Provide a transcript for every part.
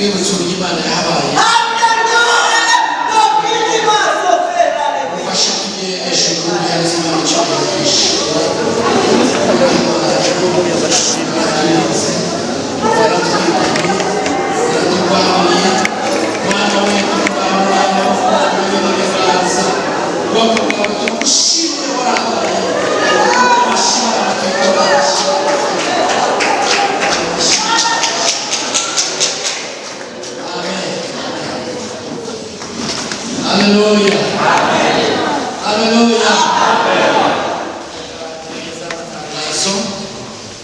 Twibutse uburyo Imana yahabaye. Ufashe tujye hejuru, duhereze Imana icyubahiro twinshi. Yaraturinze, yaratwitaye, yaraturwaniye. Mwana we, turwaniye amaboko n'ibiganza. Ubwoko bwawe turagushimye, warahabaye. Amashyi tuyitabaje. Amen. Haleluya. Haleluya. Amatangazo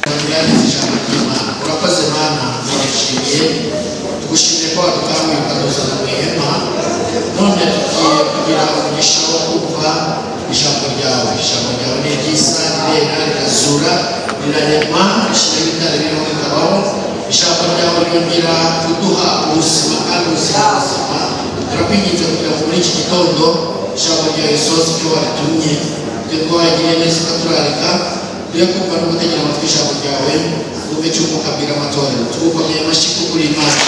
tuganiriza ijambo ry'Imana. Urakoze Mana, turagushimiye. Tugushimiye ko wadukanguye ukatuzana mu ihema. None tugiye kugira umugisha wo kumva ijambo ryawe. Ijambo ryawe ni ryiza, rirera, rirazura, rirarema, rishyiraho ibitare biriho bikabaho. Ijambo ryawe ryongera kuduha ubuzima kandi ubuzima buzima. Turakwinginze kugira ngo muri iki gitondo ijambo ryawe risohoze icyo waritumye. Twe twagiriye neza ukaturarika, tuye kumva no gutegera amatwi ijambo ryawe, twumve icyo Umwuka abwira amatorero. Tugukomeye amashyi kuko uri Imana.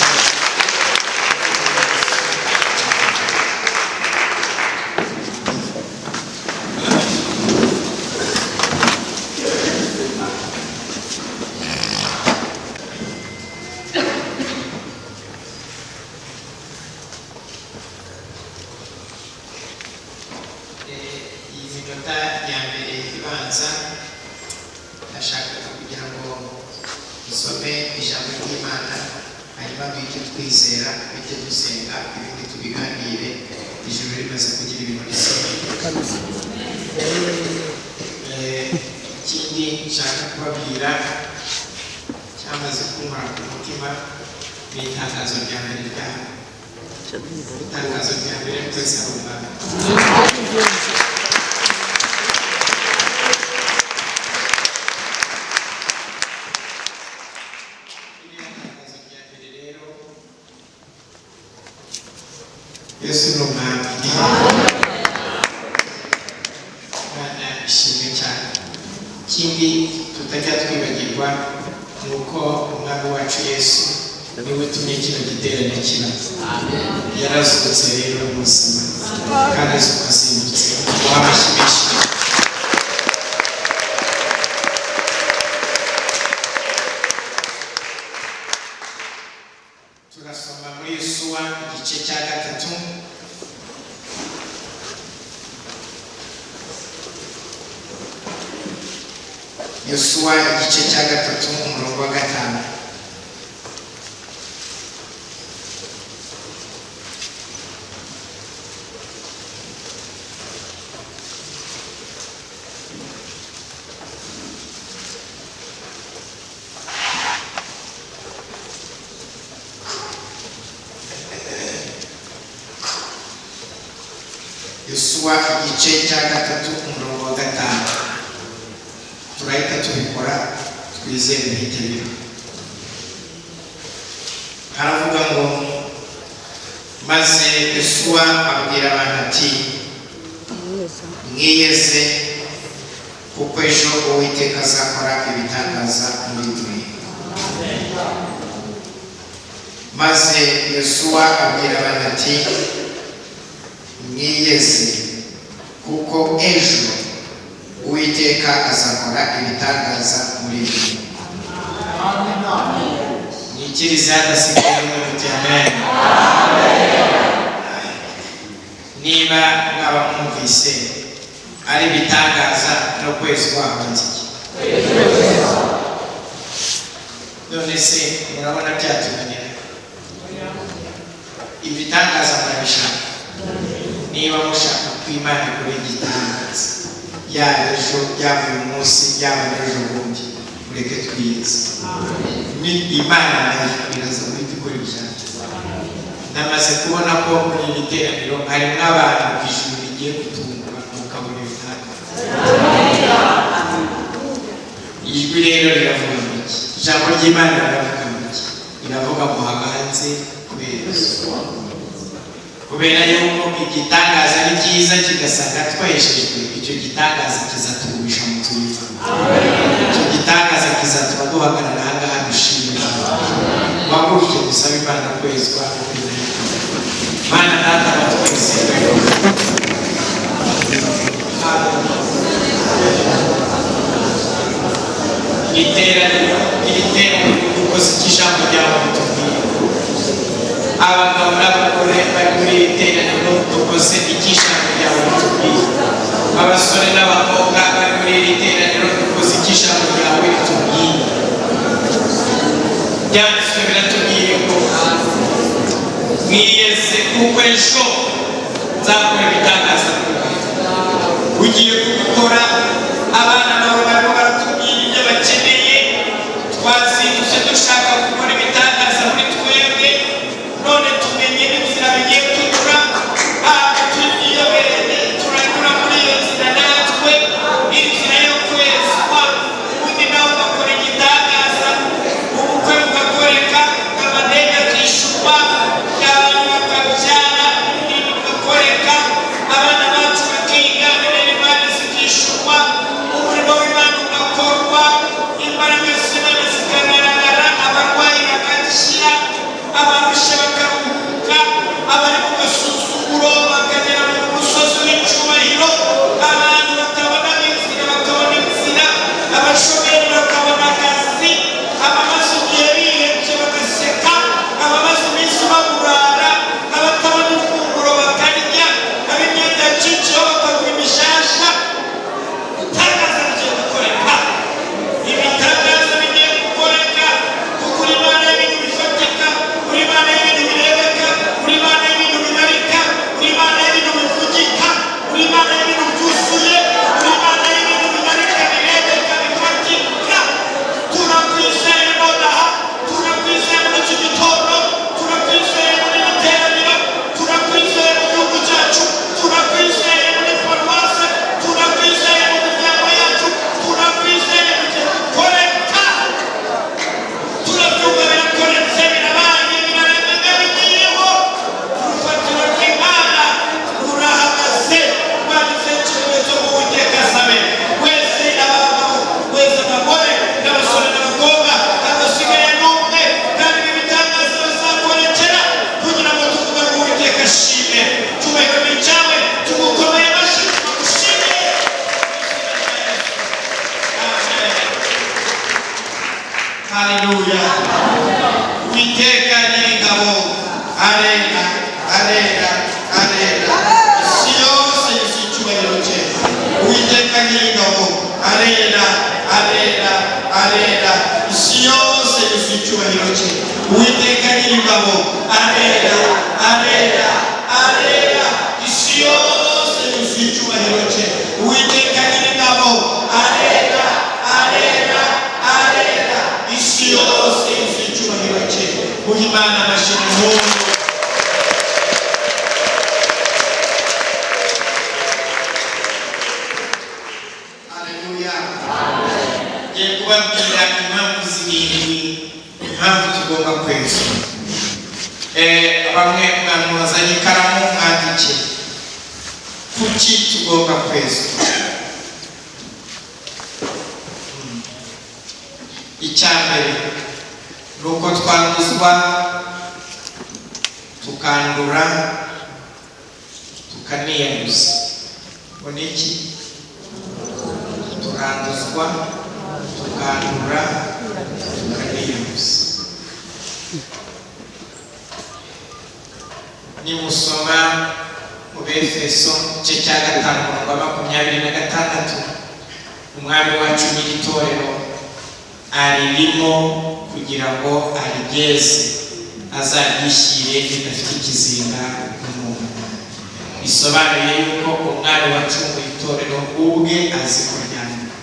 Iyi minota ya mbere ibanza ndashakaga kugira ngo dusome ijambo ry'Imana, hanyuma duhite twizera, duhite dusenga, ibindi tubiganire ijoro rimaze kugira ibintu risoma. Ikindi nshaka kubabwira cyamaze kunkora ku mutima ni itangazo rya mbere ryawe. Itangazo rya mbere: twese ari Umwami. Ririya tangazo rya mbere rero, Yesu ni Umwami. Imana ishimwe cyane. Ikindi tutajya twibagirwa ni uko Umwami wacu Yesu niwe utumye kino giterane kiba. Yarazutse rero, ni muzima kandi azuka azindutse. Tumuhe amashyi menshi. Turasoma muri Yosuwa igice cya 3. Yosuwa igice cya 3, umurongo wa 5. Yosuwa igice cya 3, umurongo wa 5. Turahita tubikora, twizere bihite biba. Haravuga ngo: "Maze Yosuwa abwira abantu ati: 'Mwiyeze, kuko ejo Uwiteka azakora ibitangaza muri mwe.'" Maze Yosuwa abwira abantu ati: "Mwiyeze, kuko ejo Uwiteka azakora ibitangaza muri mwe." Mwikirize, hadasigaye umwe, muti amen. Niba mwaba mwumvise ari ibitangaza no kwezwa, habanza iki? None se murabona byatunanira? Ibitangaza murabishaka? Niba mushaka ko Imana ikora igitangaza, yaba ejo, yaba uyu munsi, yaba n'ejo bundi, mureke twiyeze. Ni Imana nayo iraza guhita ikora ibyayo. Namaze kubona ko muri iri teraniro harimo abantu ijuru rigiye gutungura, mukabona ibitangaza. Ijwi rero riravuga ngo iki? Ijambo ry'Imana riravuga ngo iki? Riravuga ngo habanze kwezwa, kubera yuko igitangaza ari cyiza kigasanga tweshejwe. Icyo gitangaza kizatugumisha mu nzu y'Imana. Icyo gitangaza kizatuma duhagarara aha ngaha dushima Imana. Guhaguruke dusabe Imana. kwezwa. Mana Data wa twese, iteraniro, iri teraniro dukoze icyo ijambo ryawe ritubwira. Abagabo n'abagore bari muri iri teraniro, dukoze icyo ijambo ryawe ritubwira. Abasore n'abakobwa bari muri iri teraniro, dukoze icyo ijambo ryawe ritubwira. Byanditswe biratubwiye ngo mwiyeze kuko ejo nzakora ibitangaza. Ugiye kubikora. Abana bawe barimo baratubwira ibyo bakeneye. Twazindutse dushaka gukora ibitangaza muri twebwe, none tumenye n'inzira bigiye kunyura. Ntabwo tuyiyobereye, turanyura muri iyo nzira natwe, inzira yo kwezwa, ubundi nawe ugakora igitangaza, ubukwe bugakoreka, amadeni akishyurwa, abantu bakabyara, ibintu bigakoreka, abana bacu bakiga, imana zikishyurwa, umurimo w'Imana ugakorwa, imbaraga z'Imana zikagaragara, abarwayi bagakira, abarushe bakaruhuka, abari mu gasuzuguro bakagera mu musozi w'icyubahiro, abantu batabona inzira bakabona inzira, abashomeri bakabona akazi, abamaze igihe bihebye bagaseka, abamaze iminsi baburara, abatabona ifunguro bakarya, ab'imyenda yacikiyeho bakagura imishasha. Ibitangaza bigiye gukoreka, ibitangaza bigiye gukoreka, kuko uri Imana y'ibintu bifatika, uri Imana y'ibintu birebeka, uri Imana y'ibintu bibarika, uri Imana y'ibintu bivugika, uri Imana y'ibintu byuzuye, uri Imana y'ibintu bibarika, birebeka, bifatika. Turakwizeye nonaha, turakwizeye muri iki gitondo, turakwizeye muri iri teraniro, turakwizeye mu gihugu cyacu, turakwizeye muri paruwase, turakwizeye mu miryango yacu, turakwizeye bigiye gukoreka. Turabyumva, birakoretse, birabaye, biraremega, bigiyeho. Urufatiro rw'Imana rurahagaze, rwanditseho ikimenyetso ngo Uwiteka asabe wese, abagabo wese, abagore n'abasore n'abakobwa, hadasigaye n'umwe. Kandi ibi bitangaza bizakorekera kugira ngo tuvuge ngo Uwiteka ashime. Cyubahiro ni icyawe, tugukomeye amashyi, tugushimiye. Amen. Haleluya! Uwiteka Nyiringabo arera, arera, arera, isi yose yuzuye icyubahiro cye. Uwiteka Nyiringabo arera, arera, arera, isi yose yuzuye icyubahiro cye. Uwiteka Nyiringabo arera, arera, arera, isi yose yuzuye icyubahiro cye. Uwiteka Nyiringabo arera, arera, arera, isi yose yuzuye icyubahiro cye. Muhe Imana amashyi n'impundu. Haleluya! Ngiye kubabwira impamvu zirindwi, impamvu tugomba kwezwa. Bamwe mwazanye ikaramu, mwandike. Kuki tugomba kwezwa? Icya mbere ni uko twanduzwa, tukandura, tukaniyanduza. Ngo ni iki? Turanduzwa, tukandura, tukaniyanduza. Nimusoma mu Befeso igice cya 5, umurongo wa 26, Umwami wacu nyir'itorero aririmo kugira ngo arigeze, azaryishyire ridafite ikizinga n'umuntu. Bisobanuye yuko Umwami wacunguye itorero ubwe azi kuryandika,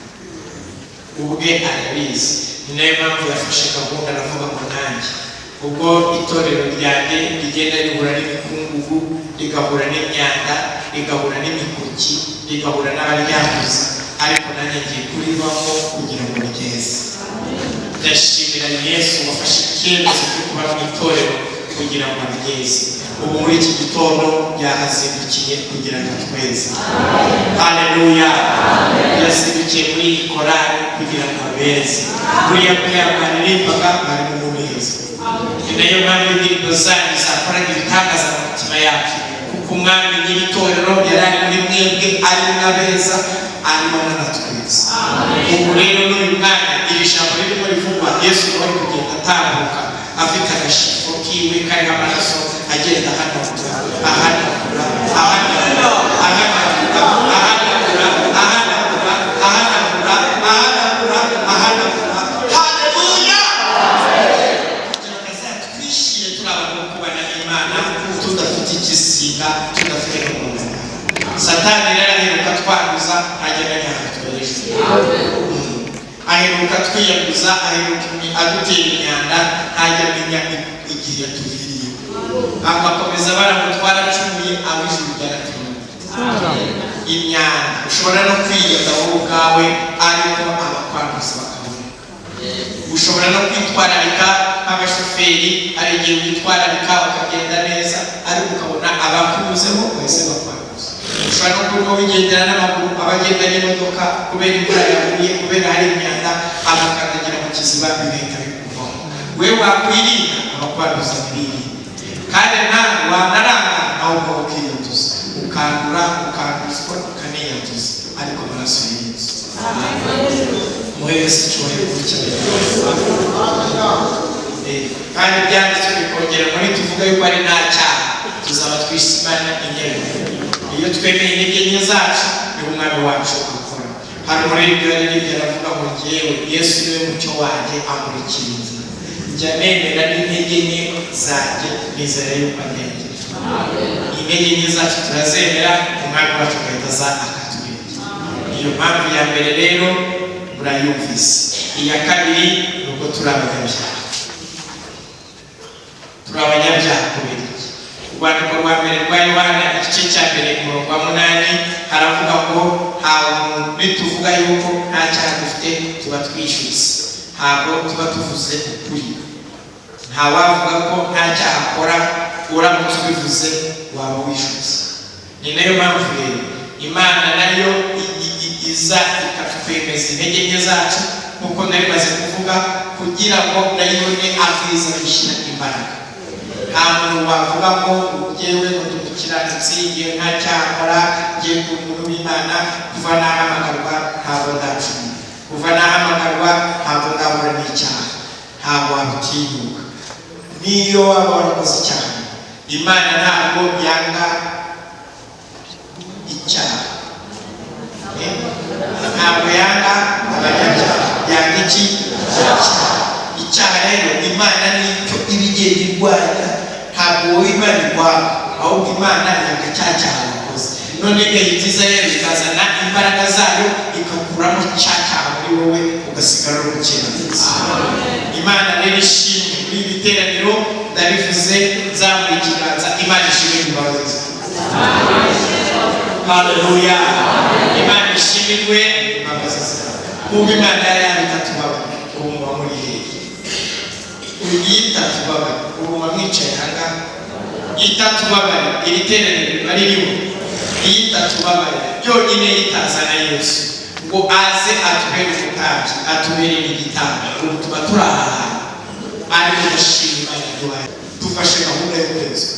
ubwe arabizi. Ni nayo mpamvu yafashe gahunda, aravuga ngo nanjye ubwo itorero ryanjye rigenda rihura n'imikungugu, rigahura n'imyanda, rigahura n'imikuki, rigahura n'abaryanduza, ariko nanjye ngiye kuribamo kugira ngo rigeze. Ndashimira Yesu wafashe icyemezo cyo kuba mu itorero kugira ngo aryeze. Ubu muri iki gitondo yahazindukiye kugira ngo atweze. Haleluya! Yazindukiye muri iyi korari kugira ngo abeze. Buriya kuriya mwaririmbaga mwari mu muneza. Ni nayo mpamvu indirimbo zanyu zakoraga ibitangaza mu mitima yacu, kuko Umwami nyir'itorero yari ari muri mwebwe, ari n'abeza, arimo n'atwiza. Ubu rero n'uyu mwanya iri jambo ririmo rivugwa, Yesu wari kugenda atambuka afite agashifo kiwe kariho amaraso, agenda ahanagura, ahanagura, ahanagura, ahanagura, ahanagura, ahanagura, ahanagura, ahanagura, ahanagura. Haleluya! Kugira ngo azatwishyire turi abantu bo kubana n'Imana, tudafite ikizinga, tudafite n'umuntu. Satani rero aheruka twanduza, ntajya amenya ahantu twereje. Aheruka twiyanduza, aheruka adutera imyanda, ntajya amenya igihe yatuviriye, agakomeza baramutwara acumuye, abo ijuru ryaratuye imyanda. Ushobora no kwiyenza wowe ubwawe, ariko abakwanduza bakaboneka. Ushobora no kwitwararika nk'abashoferi, hari igihe witwararika ukagenda neza, ariko ukabona abakunyuzeho bahise bakwanduza. Ushobora no kuba wigendera n'amaguru, abagenda n'imodoka, kubera imvura yaguye, kubera hari imyanda, agakandagira mu kiziba, bigahita bikuvaho. We wakwirinda, abakwanduza ntibirinde, kandi nawe wanarangara, nawe ubwawe ukiyanduza, ukandura, ukanduzwa, ukaniyanduza, ariko amaraso ya Yesu, muhe Yesu icyubahiro cyane. Kandi Ibyanditswe bikongera muri tuvuga yuko ari nta cyaha, tuzaba twise Imana inyarwanda. Iyo twemeye intege nke zacu, niho Umwami wacu akora. Hari umuririmbyi waririmbye aravuga ngo: "Ngewe Yesu niwe mucyo wanjye, amurikira inzira. Njya nemera n'intege nke zanjye, nizera yuko andengera." Intege nke zacu turazemera, Umwami wacu agahita aza akaturengera. Iyo mpamvu ya mbere rero murayumvise. Iya kabiri ni uko turi abanyabyaha. Turi abanyabyaha kubera iki? Urwandiko rwa mbere rwa Yohana, igice cya mbere, umurongo wa 8, haravuga ngo: "Nta muntu, nituvuga yuko nta cyaha dufite, tuba twishyutse, ntabwo tuba tuvuze ukuri." Nta wavuga ko nta cyaha akora. Uramutse ubivuze waba wishutse. Ni nayo mpamvu rero Imana nayo iza ikatwemeza intege nke zacu, nk'uko nari maze kuvuga, kugira ngo nayo ibone abwiza gushyira imbaraga. Nta muntu wavuga ngo: "Njyewe ngo ndi umukiranutsi, ngewe nta cyaha nkora, ngiye ku muntu w'Imana, kuva nahamagarwa ntabwo ndacumura, kuva nahamagarwa ntabwo ndahura n'icyaha." Ntabwo wabitinyuka. Niyo waba warakoze icyaha, Imana ntabwo yanga icyaha. Ntabwo yanga abanyabyaha. Yanga iki? Icyaha. Icyaha rero Imana nicyo iba igenda irwanya. Ntabwo wowe Imana irwanya, ahubwo Imana yanga cya cyaha wakoze. None igahita iza rero, ikazana imbaraga zayo, ikakuramo cya cyaha muri wowe, ugasigara uri umukiranutsi. Imana rero ishimwe. Muri iri teraniro ndabivuze nzamuye ikiganza: Imana ishimwe imbabazi. Haleluya! Imana ishimirwe imbabazi zawe. Kuba Imana yari yabitatubabaye, ubu muba muri hehe? Itatubabaye, ubu muba mwicaye ahangaha? Itatubabaye, iri teraniro riba ririho? Iyo itatubabaye byonyine, itazana Yesu ngo aze atubere umutambyi, atubere n'igitambo, ubu tuba turi aha hantu? Ariko ndashima Imana yaduhaye. Dufashe gahunda yo kwezwa.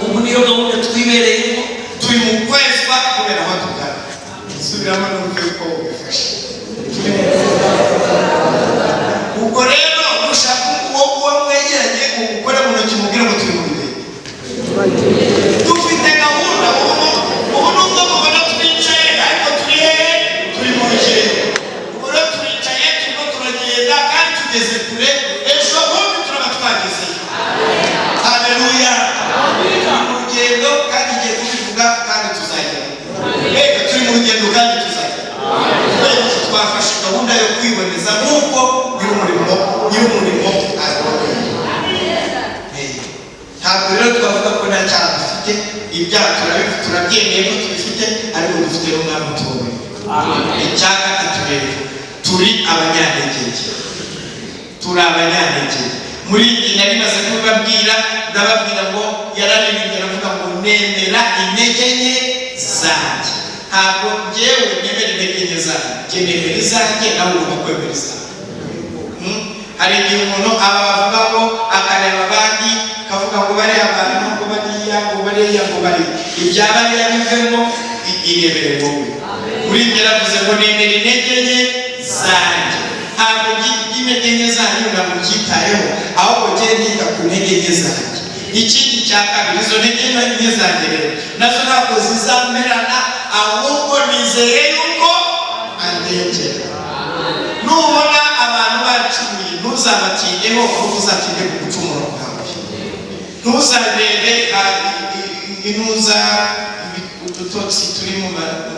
Ubu niyo gahunda twibereyemo. Turi mu kwezwa kubera aho tugana. Subiramo numve ko ubifashe. Turi mu ubwo rero nushaka uwo mwegeranye umukore mu ntoki, umubwire ngo: "Turi mu rugendo, dufite gahunda." Ubu nubwo mubona twicaye, ariko turi hehe? Turi mu rugendo. Ubu rero turicaye, turimo turagenda, kandi tugeze kure. Ejo bundi turaba twagezeyo. Haleluya! Turi mu rugendo, kandi igiye kubivuga, kandi tuzagera. Mbega turi mu rugendo kandi tuzagera. Kubera iki? Twafashe gahunda yo kwiboneza nk'uko nyir'umurimo abiboneye. Ntabwo rero twavuga ko nta cyaha dufite. Ibyaha turabyemeye ko tubifite, ariko dufite n'Umwami utubabarira. Icya gatatu rero, turi abanyantege nke. Turi abanyantege. Muri iyi nari maze kubibabwira, ndababwira ngo yararirimbye aravuga ngo: "Nemera intege nke zanjye." Ntabwo ngewe nemera intege nke zanjye, njye nemera izanjye, nawe ugomba kwemera izawe. Hari Hari igihe umuntu aba avuga ngo akareba abandi, akavuga ngo bariya bantu, ngo bariya, ngo bariya, ngo bariya, ibya bariya bivemo, irebere wowe. Kuri ibyo yaravuze ngo nemera intege nke zanjye. Ntabwo intege nke zanyu ntabwo mbyitayeho, ahubwo njye nita ku ntege nke zanjye. Ikindi cya kabiri, izo ntege nke zanjye rero nazo ntabwo zizamerana, ahubwo nizeye yuko andengera. Nubona abantu bacumuye, ntuzabatindeho, ahubwo uzatinde ku gucumura kwawe. Ntuzarebe intuza udutotsi turi mu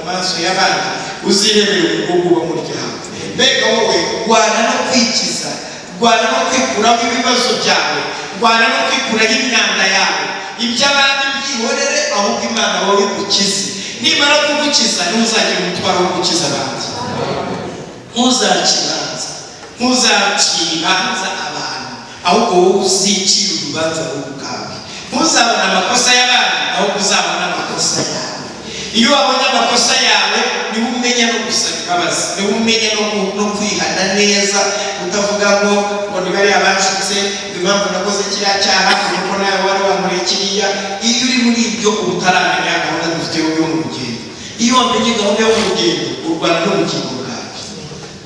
maso y'abandi, uzirebere umugugu wo mu ryawe. Mbega wowe, rwana no kwikiza, rwana no kwikuraho ibibazo byawe, rwana no kwikuraho imyanda yawe. Iby'abandi byihorere, ahubwo Imana wowe igukize. Nimara kugukiza, ntuzagira umutwaro wo gukiza abandi. Ntuzace imanza, ntuzacire imanza abantu, ahubwo wowe uzicire urubanza wowe ubwawe. Ntuzabone amakosa y'abandi, ahubwo uzabone amakosa yawe. Iyo wabonye amakosa yawe, niba umenya no gusaba imbabazi, niba umenya no kwihana neza, utavuga ngo ni bariya banshutse, ngo impamvu nakoze kiriya cyaha nuko nawe wari wankoreye kiriya. Iyo uri muri ibyo, uba utaramenya gahunda dufite yo mu rugendo. Iyo wamenye gahunda yo mu rugendo, urwana n'ubugingo bwawe.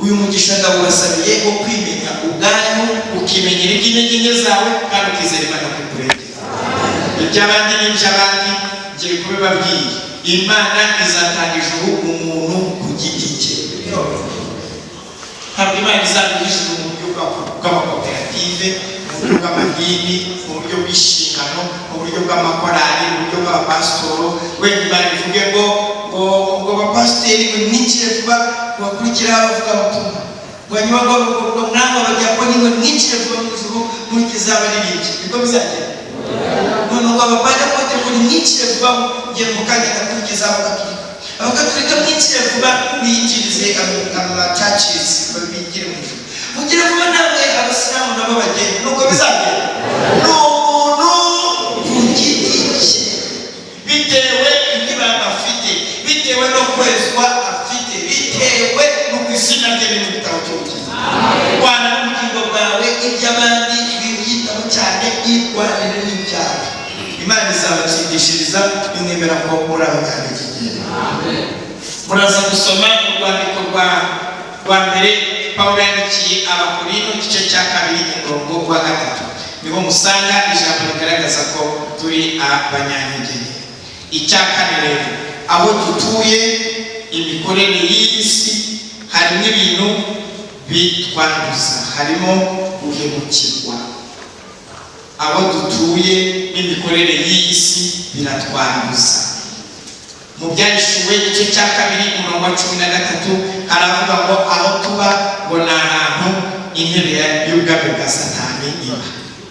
Uyu mugisha ndawubasabiye wo kwimenya ubwanyu, ukimenyera iby'intege nke zawe, kandi ukizera Imana kukurengera. Iby'abandi n'iby'abandi ngiye kubibabwira. Imana izatanga ijuru umuntu ku giti cye. Ntabwo Imana izatanga ijuru mu buryo bw'amakoperative, mu buryo bw'amadini, mu buryo bw'inshingano, mu buryo bw'amakorali, mu buryo bw'abapasitoro. Wenda Imana ivuge ngo abapasiteri ngo mwinjire vuba, bakurikira abavuga ubutumwa, ngo nyuma ngo namwe abadiyakoni ngo mwinjire vuba mu ijuru, nkurikiza abaririmbyi. Niko bizagenda. None ngo abapantekote ngo mwinjire vuba, ngiye mu kanya gakurikiza abagaturika, abagaturika mwinjire vuba, binjirize ama churches, bigire mu ijuru, mugire vuba namwe abasilamu nabo bagenda. Nuko bizagenda, ni umuntu ku giti cye, bitewe n'ibanga afite, bitewe no kwezwa afite, bitewe n'uko izina rye riri mu gitabo cy'ubugingo. Rwana n'ubugingo bwawe, iby'abandi bibyitaho cyane, irwanire n'ibyawe. Imana izabatsindishiriza nimwemera ko muri abanyantege. Muraza gusoma urwandiko rwa mbere Pawulo yandikiye Abakorinto, igice cya 2, umurongo wa 3, niho musanga ijambo rigaragaza ko turi abanyantege. Icya kane rero, aho dutuye, imikorere y'iyi si, harimo ibintu bitwanduza, harimo guhemukirwa. Aho dutuye n'imikorere y'iyi si biratwanduza. Mu Byahishuwe igice cya 2, umurongo wa 13, haravuga ngo aho tuba ngo ni ahantu intebe y'ubwami bwa Satani iba.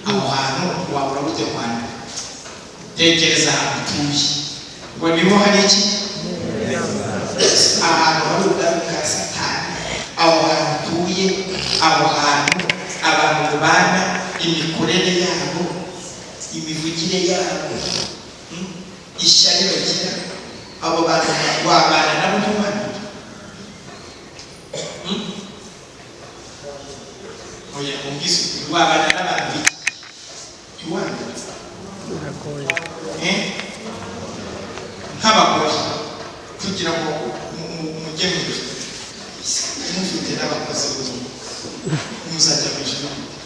Aho hantu wabura gute kwandura? Tekereza ahantu utuye, ngo niho hari iki? Ahantu hari ubwami bwa Satani. Aho hantu utuye, aho hantu abantu mubana, imikorere yabo, imivugire yabo, ishyari bagira, abo bantu wabana nabo ntiwandure? Oya, umbwize ukuri, wabana n'abantu b'iki ntiwandure? Biragoye. Eh? Nk'abagore, kugira ngo mujye mu ijuru mufite n'abakozi b'urugo, muzajya mu ijuru gute?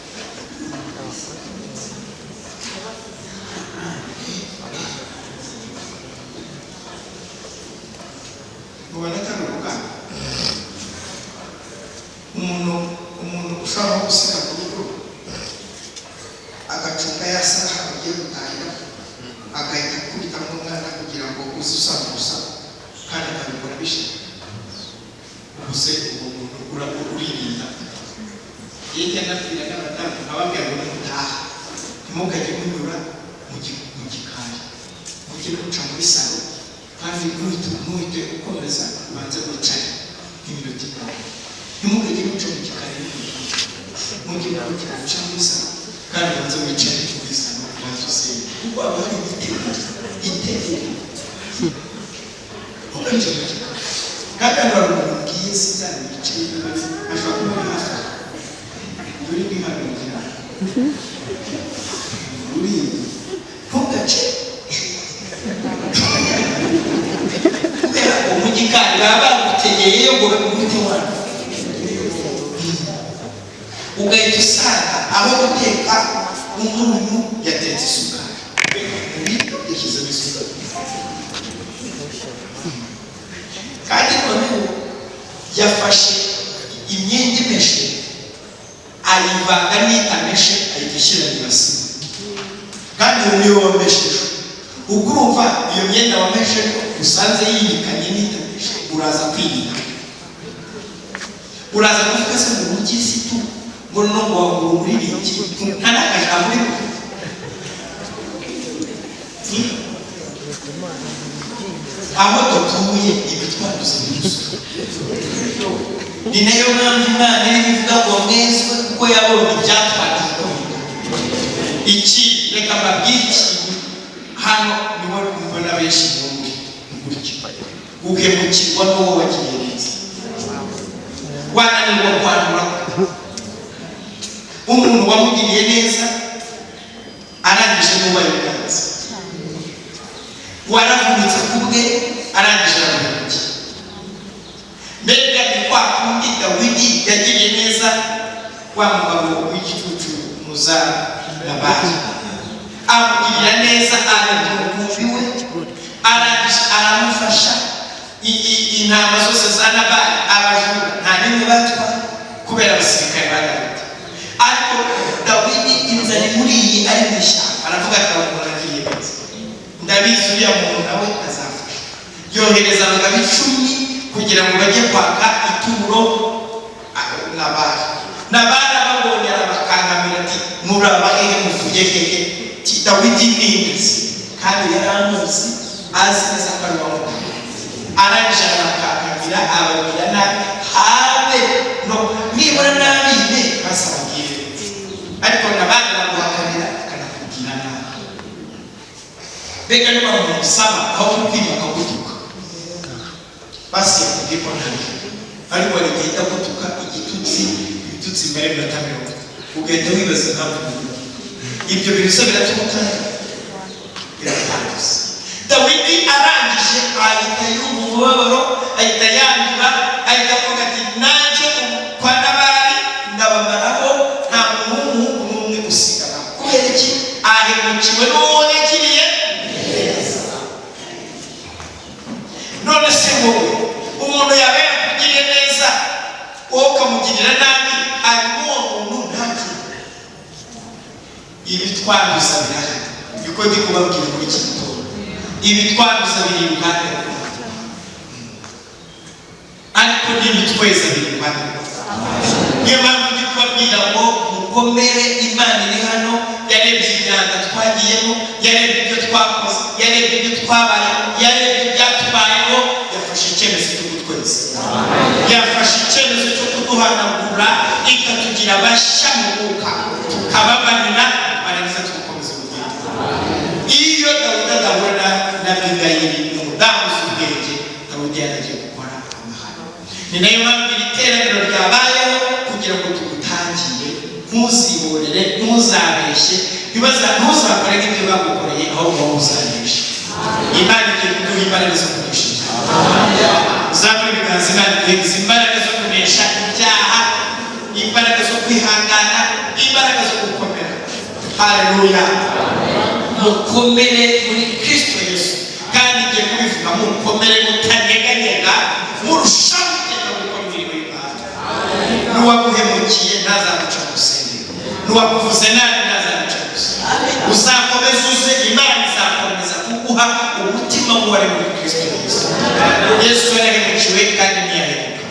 Mubona atari urugamba? Umuntu ushobora no gusiga mu rugo, agacunga ya saha ugiye gutahira, agahita akubitamo umwana kugira ngo uze usanga urusaku, kandi akabikora bishimye. Ubu se uwo muntu uririnda? Iyo njya nabwira n'abadamu, nkababwira ngo nimutaha ntimukajye munyura mu gikari, mujye muca muri salo, kandi ntuhite ukomeza, ubanze wicare nk'iminota 5. Ntimukajye muca mu gikari, mujye muca muri salo, kandi ubanze wicare muri salo, ubanze usenge, kuko haba hari igitego itegeko ugaca mu gikari. Kandi hano hari umuntu mbwiye, sinzani yicaye, ashobora kuba ari hafi aho. Dore ni hano. Uri ntugace, kubera ko mu gikari baba bagutegeyeyo ngo bagute wano, ugahita usanga aho guteka umunyu yatetse isukari, mu biryo yashyizemo isukari. Kandi noneho yafashe imyenda imeshe ayivanga n'itameshe, ahita ishyira mu ibasi, kandi iyo niyo wamesheje. Ubwo urumva iyo myenda wamesheje usanze yiyikanye n'itameshe, uraza kwirinda, uraza kuvuga se ngo umukirisitu, ngo no ngo ngo umuririmbyi, nta n'akajambo uri buvuge. Aho dutuye ibitwanduza biruzuye. Ni nayo mpamvu Imana irimo ivuga ngo mwezwe, kuko yabonye ibyatwanduye uko bingana. Iki, reka mbabwire ikintu hano, niho mbona benshi muri gutya: guhemukirwa n'uwo wagiriye neza, wananirwa kwandura umuntu wamugiriye neza, arangije n'uwo yabwanze, waravunitse ku bwe, arangije aramuhemukira. Mbega ni kwa kundi Dawidi yagiriye neza wa mugabo w'igicucu muza Nabali, amugirira neza, arinda umukumbi we, arangije aramufasha. Intama zose za Nabali abajura nta n'imwe batwaye kubera abasirikare ba Dawidi. Ariko Dawidi inzara imuriye ari mu ishyamba, aravuga ati: "Umuntu agiriye neza, ndabizi uriya muntu nawe azafasha." Yohereza abagabo 10 kugira ngo bajye kwaka ituro Nabali. Nabali ababonye arabakankamira ati: "Muraba hehe? Muvuye hehe?" Ati: "Dawidi ni." Kandi yari amuzi, azi neza ko ari uwamugaye. Arangije arabakankamira, ababwira nabi, habe no nibura nabime basababwire. Ariko Nabali baguhakanira, akanakubwira nabi. Mbega niba umusaba aho kukwima akagutuka, basi yakubwiye ko ntabi, ariko hari igihe ahita agutuka igitutsi, ibitutsi mbere y'iminota 30, ugahita wibaza impamvu ibyo bintu se biraturuka, biratwanduza. Dawidi arangije ahita yumva umubabaro, ahita yandura, ahita avuga ati: "Nanjye kwa Nabali ndabamaraho, nta muntu w'umuhungu n'umwe usigara." Kubera iki? Ahemukiwe n'uwo yagiriye neza. None se wowe, umuntu yaba yakugiriye neza, wowe ukamugirira nabi, hanyuma uwo muntu ntacyo? Ibitwanduza birahari, niko ndi kubabwira muri iki gitondo. Ibitwanduza biri iruhande rwawe, ariko n'ibitweza biri iruhande rwawe. Niyo mpamvu ndi kubabwira ngo mukomere. Imana iri hano, yarebye imyanda twagiyemo, yarebye ibyo twakoze, yarebye ibyo twabayemo, yarebye ibyatubayeho, yafashe icyemezo cyo kutweza, yafashe icyemezo cyo kuduhanagura, ikatugira bashya mu mwuka, tukababarira, barangiza tugakomeza urugendo. Iyo Dawidi adahura na Abigayili, umudamu uzi ubwenge, Dawidi yaragiye gukora amahano. Ni nayo mpamvu iri teraniro ryabayeho kugira ngo tugutangire: ntuzihorere, ntuzabeshye, ntuzakore nk'ibyo bagukoreye, ahubwo wowe uzabeshe. Imana igiye kuduha imbaraga zo kunesha ibyaha. Uzamure ibiganza. Imana iduhe imbaraga zo kunesha ibyaha, imbaraga zo kwihangana, imbaraga zo gukomera. Haleluya! Mukomere muri Kristo Yesu. Kandi igiye kubivuga: mukomere mutanyeganyega, murushaho iteka gukora imirimo y'Imana. N'uwaguhemukiye ntazaguca mu rusengero, n'uwakuvuze nabi ntazaguca mu rusengero. Uzakomeza uze, Imana izakomeza kuguha umutima w'uwari muri Kristo Yesu. Yesu yarahemukiwe kandi ntiyahemuka.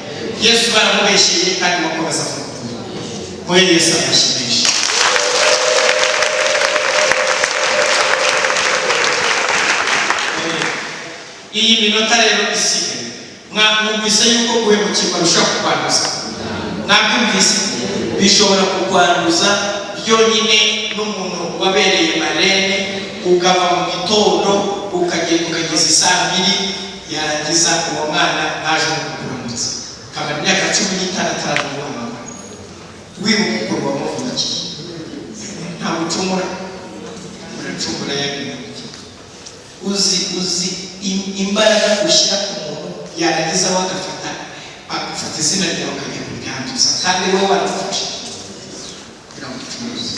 Yesu baramubeshyeye kandi bakomeza kumukunda. Muhe Yesu amashyi menshi. Iyi minota rero isigaye, mwumvise yuko guhemukirwa bishobora kukwanduza. Mwabyumvise? Bishobora kukwanduza byonyine n'umuntu wabereye marraine, ukava mu gitondo ukagenda ukageza isaa 2, yarangiza uwo mwana ntaje no kukuramutsa, kamara imyaka 15 ataraguhamagara, wibuka ukuntu wamuvunikiye. mucumura, muracumura yabimukiye. Uzi imbaraga ushyira ku muntu, yarangiza we agafata izina ryawe akajya kuryanduza, kandi wowe waramufashe kugira ngo ucuruze.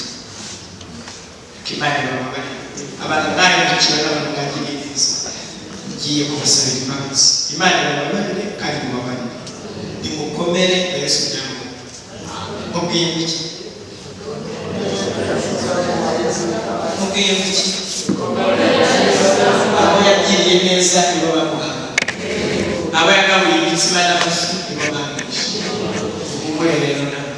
Imana ibababarire abantu mwahemukiwe n'abantu mwagiriye neza. Ngiye kubasabira imbabazi. Imana ibababarire kandi mubabarire. Nimukomere na Yesu byamuha. Mubwiye iki? Mubwiye iki? Abo yagiriye neza nibo bamuha, abo yagaburiye imitsima n'amafi nibo bamwishe. Muhumure rero nawe,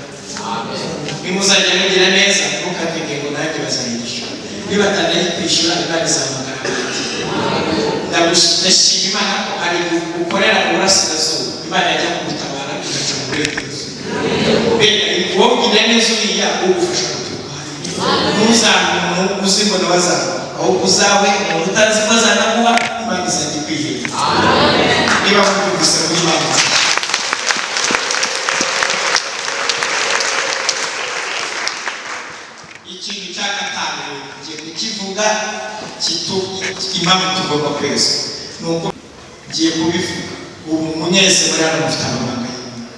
nimuzajya mugira neza ntukatege ngo nanjye bazayishyura. Niba batanayikwishyura, Imana izahamagara abandi. Ndashima Imana ko hari ukorera uburasirazuba, Imana yajya kugutabara igaca mu burengerazuba. Wowe ugira neza uriya ugufasha guturuka hariya, ntuzabe umuntu uzi ngo nawe azaguha, ahubwo uzabe umuntu utazi ko azanaguha. Imana izajya ikwihera. Niba mubyumvise muri Imana. Ikintu cya gatanu ngiye kukivuga, impamvu tugomba kwezwa ni uko ngiye kubivuga ubu. Mwese muri hano mufite amabanga y'Imana.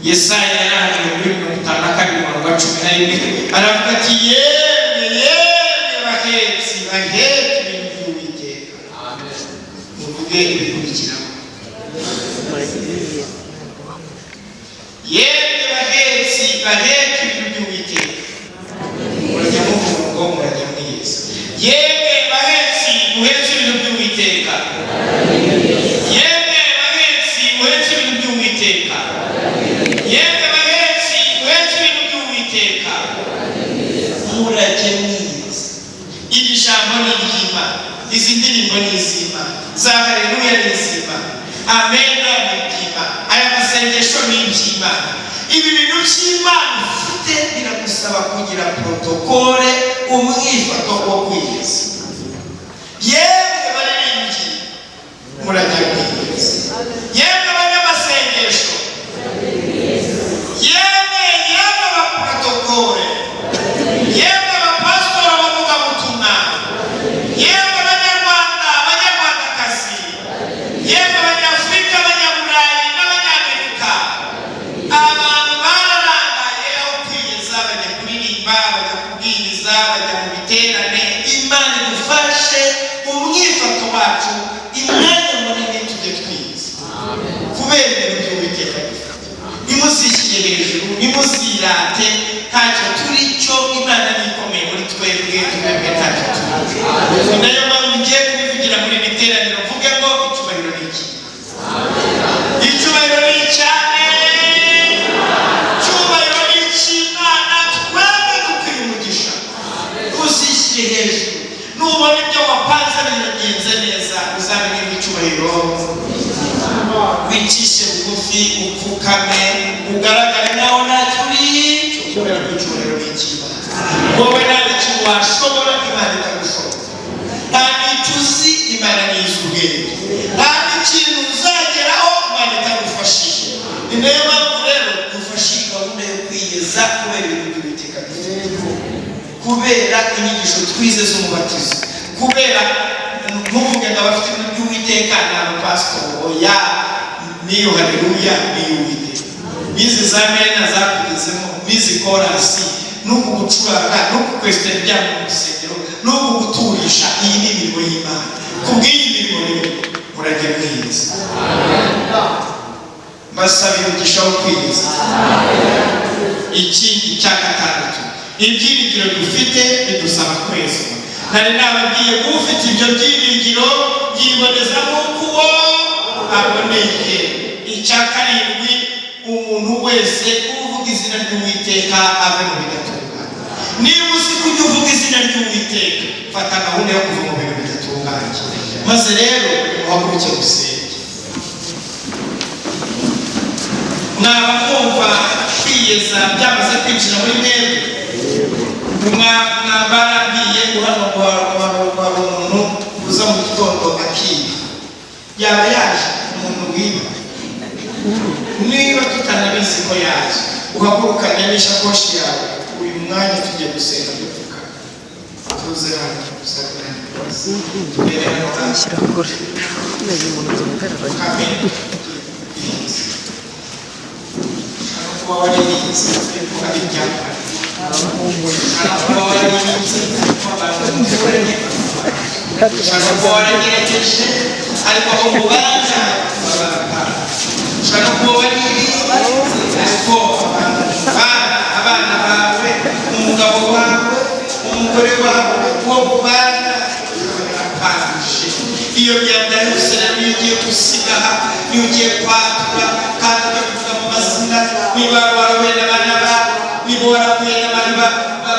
Yesaya yarahanuye muri 52 umurongo wa 11, aravuga ati: "Yemwe, yemwe bahetsi baheka ibintu by'Uwiteka, muvuge ibikurikiraho. Yemwe bahetsi baheka ibintu by'Uwiteka." Murajya muvuga ngo murajya mwiyeza. Yemwe bahetsi muhetse ibintu by'Uwiteka, yemwe bahetsi muhetse ibintu by'Uwiteka, yemwe bahetsi muhetse ibintu by'Uwiteka, murajye mwiyeza. Iri jambo ni iry'Imana, izi ndirimbo ni iz'Imana, za haleluya ni iz'Imana, amena ni iby'Imana, aya masengesho ni iby'Imana. Ibi bintu by'Imana ufite biragusaba kugira protokole, umwifato wo kwiyeza. Yemwe baririmbyi, murajya kwiyeza. Yemwe banyamasengesho, yemwe, yemwe baprotokole, yemwe bapasitori, abavugabutumwa, yemwe Banyarwanda, Banyarwandakazi, yemwe Abanyafurika, Abanyaburayi n'Abanyamerika. Abantu bararangaye, aho kwiyeza bajya kuririmba, bajya kubwiriza, bajya mu biterane. Imana idufashe umwifato wacu, imwanya munini tujye twiza kubera ibintu by'Uwiteka dufite. Ntimuzishyire hejuru, ntimuzirate, ntacyo turi cyo. Imana ni ikomeye muri twebwe, twebwe ntacyo turi. Ni nayo mpamvu ngiye kubivugira muri iri teraniro, mvuge ngo icyubahiro ni iki? Icyubahiro ni icyane, icyubahiro ni icy'Imana. Twebwe dukwiye umugisha. Ntuzishyire hejuru. Nubona ibyo wapanze biragenze neza, uzamenye ko icyubahiro, wicishe bugufi, upfukame, ugaragare naho ntacyo uri, kubera ko icyubahiro ni icy'Imana. Wowe nta n'ikintu washobora Imana itagushobora, nta n'icyo uzi Imana ntizi ubwenge, nta n'ikintu uzageraho Imana itagufashije. Ni nayo mpamvu rero dufashe iyi gahunda yo kwiyeza kubera ibintu by'Uwiteka dufite, kubera inyigisho twize z'umubatizo, kubera ntuvuge ngo abafite ibintu by'Uwiteka ni abapasitori. Oya, n'iyo haleluya niyo Uwiteka, n'izi za mena zakugezemo, n'izi korasi, n'uku gucuranga, n'uku kwesitara ibyago mu rusengero, n'uku guturisha, iyi ni imirimo y'Imana. Ku bw'iyi mirimo rero murajya mwiyeza. Mbasabira umugisha wo kwiyeza. Ikindi cya gatandatu, ibyiringiro dufite bidusaba kwezwa. Nari nababwiye ko ufite ibyo byiringiro yiboneza nk'uko uwo aboneye. Icya karindwi, umuntu wese uvuga izina ry'Uwiteka ave mu bidatunganye. Niba uzi ko ujya uvuga izina ry'Uwiteka, fata gahunda yo kuva mu bintu bidatunganye. Maze rero muhaguruke gusenge. Mwaba mwumva kwiyeza byamaze kwinjira muri mwebwe? Mwabarabwiye ngo hano hari umuntu uza mu gitondo akiba, yaba yaje umuntu wiba? Niba tutanabizi ko yaje, uhagurukane n'ishakoshi yawe uyu mwanya, tujye gusenga dupfukama. Tuze hano dusabirane imbabazi. Tubere hano hafi. Shyira kure neza umuntu duhagararanye. Kamere irinze. Ushobora kuba waririnze ariko hari ibyakubaye. Ushobora kuba waririnze ariko abantu mukoranye. Ushobora kuba waragerageje ariko aho mubana babana. Ushobora kuba waririnze ariko abantu mubana, abana bawe, umugabo wawe, umugore wawe, uwo mubana barakwangije. Iyo myanda yose rero iyo ugiye gusiga aha, iyo ugiye kwatura kandi ukabivuga mu mazina, niba warahuye n'abana bawe, niba warahuye n'abandi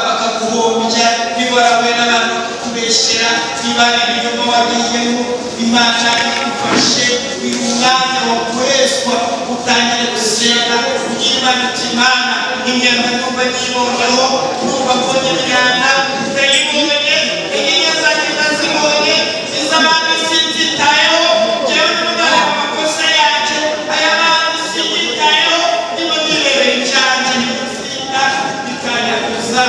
bakaguhombya, niba warahuye n'abantu bakakubeshyera, niba ari ibinyoma wagiyemo, Imana igufashe. Uyu mwanya wo kwezwa utangire gusenga ugira Imana uti: "Imana, imyanda numva nyibonyeho, numva mbonye imyanda, ndayibonye, inyinya zanjye ndazibonye, iz'abandi sinzitayeho, njyewe ndimo amakosa yanjye, aya bandi sinyitayeho, ndimo nirebera icyanjye, nitsinda bikanyaguza,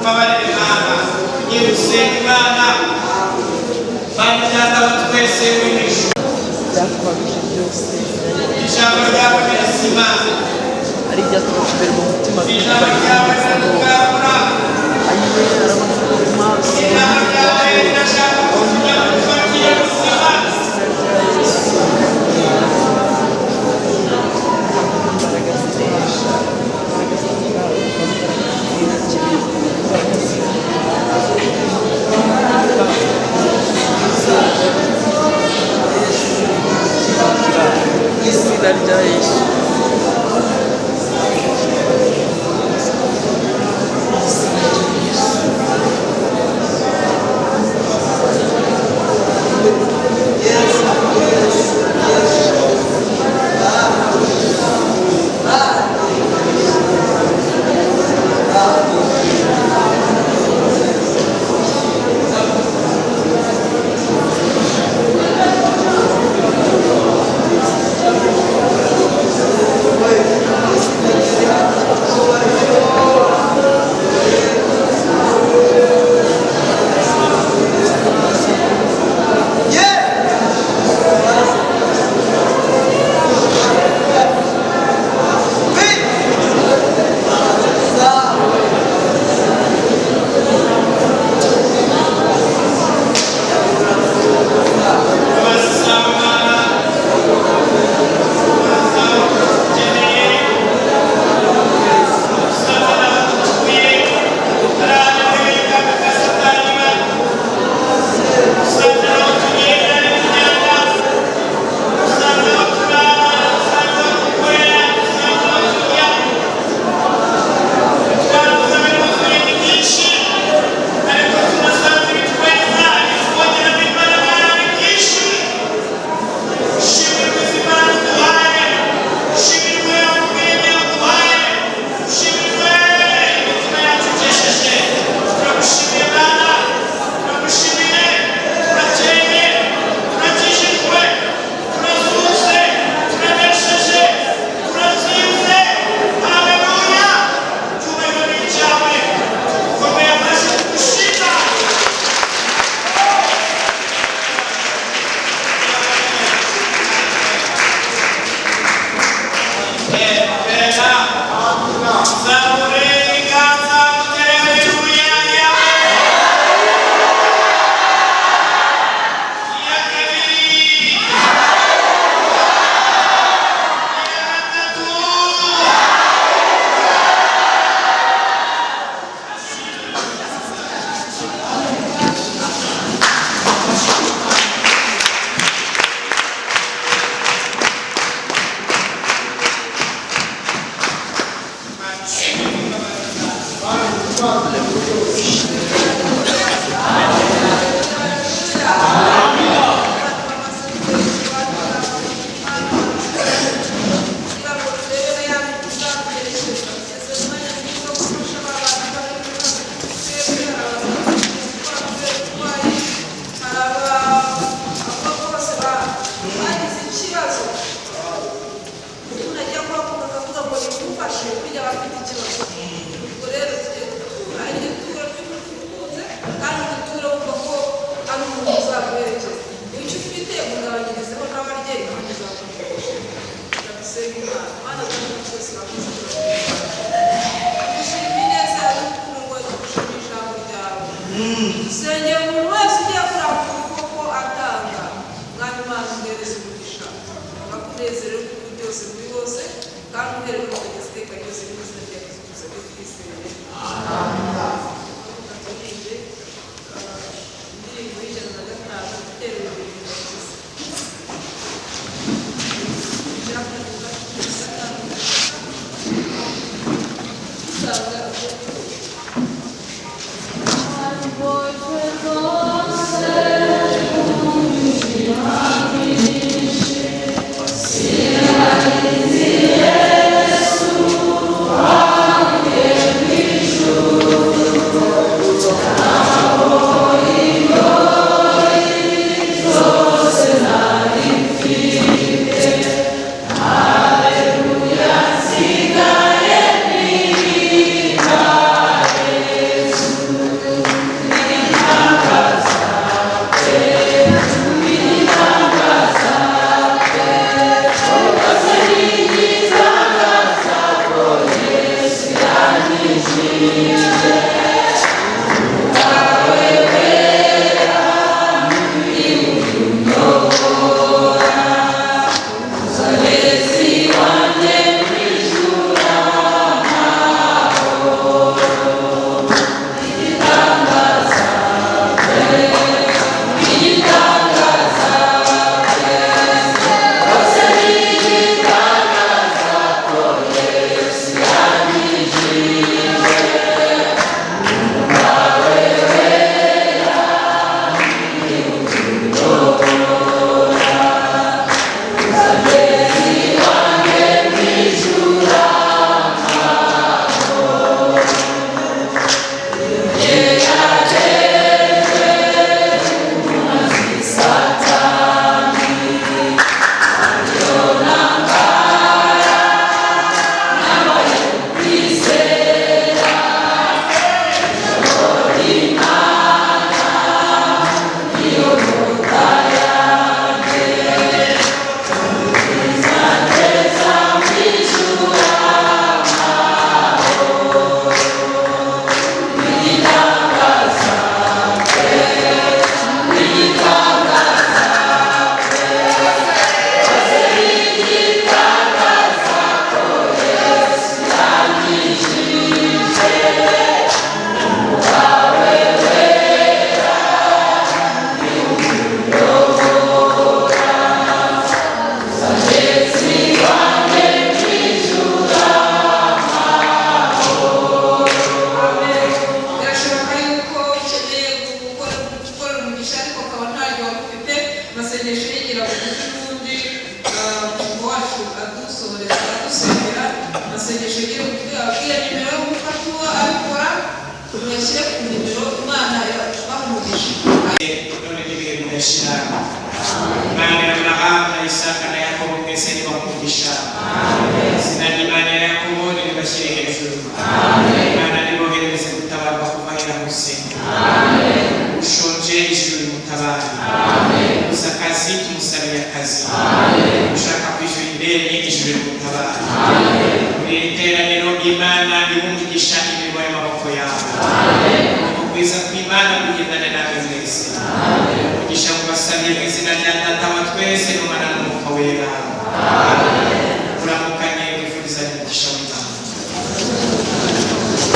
mbabarire Imana." Tugiye gusenga Imana. Mana Data wa twese uri mu ijuru, Byakubabije byose. Ijambo ryawe rirasima. Ari ibyatubaje imbere mu mutima. Ijambo ryawe riradukangura. Ayiwe arabona ko mu maso. Ijambo ryawe rirashaka ko tujya mu rufatiro ruzima. Imbaraga zinesha, imbaraga zitungana, imbaraga zitera, imbaraga zikira izina rya Yesu. Izina rya Yesu. Imbabazi zawe Mana, imbabazi zawe tuzikeneye. Dusanze n'aho dutuye, hari ahantu h'ibikaka ka Satani Mana. Dusanze aho tugenda n'imyanda, dusanze aho turara, dusanze aho dukorera, dusanze aho tujya. Twaranduza ibinuzuye ni byinshi, ariko tunasanze ibitweza, ibitwongeramo imbaraga ni byinshi. Shimirwa Imana uduhaye, shimirwe ubwenge uduhaye, shimirwe imitima yacu ikesheje. Turagushimiye Mana, turagushimiye, turakeye, turakijijwe, turazutse, turanesheje, turatsinze. Haleluya! Icyubahiro ni icyawe, tugukomeye amashyi tugushima. Thank you. Umunezero w'ibihugu byose muri bose, kandi uhereye ukageza iteka ryose mu izina rya Yesu dusabye twizeye. Turirimbe indirimbo y'105, igitero 2 byiza. 105 dusanga. Birashoboka yuko ukeneye gukora umugisha, ariko ukaba ntayo waba ufite. Amasengesho yigira bugufi, n'ubundi umushumba wacu adusohoreza, adusengera amasengesho yigira bugufi, ababwira nimero yo gufata uwo abikora, muyashyire ku nimero. Imana ibaha umugisha. None n'ibihe bidashira, Imana ya Aburahamu na Isaka na Yakobo mwese nibakugisha. Izina ry'Imana ya Yakobo niribashyire hejuru. Imana niboherereze gutabarwa kuva ahera hose. Ushonje, ijuru rimutabare. Ubuze akazi, tumusabiye akazi. Ushaka kwishyura ideni, ijuru rimutabare. Muri iri teraniro, Imana ibumugisha imirimo y'amaboko yawe. Ukugwiza kw'Imana kugendane namwe mwese. Umugisha mubasabiye mu izina rya Data wa twese n'Umwana n'Umwuka Wera.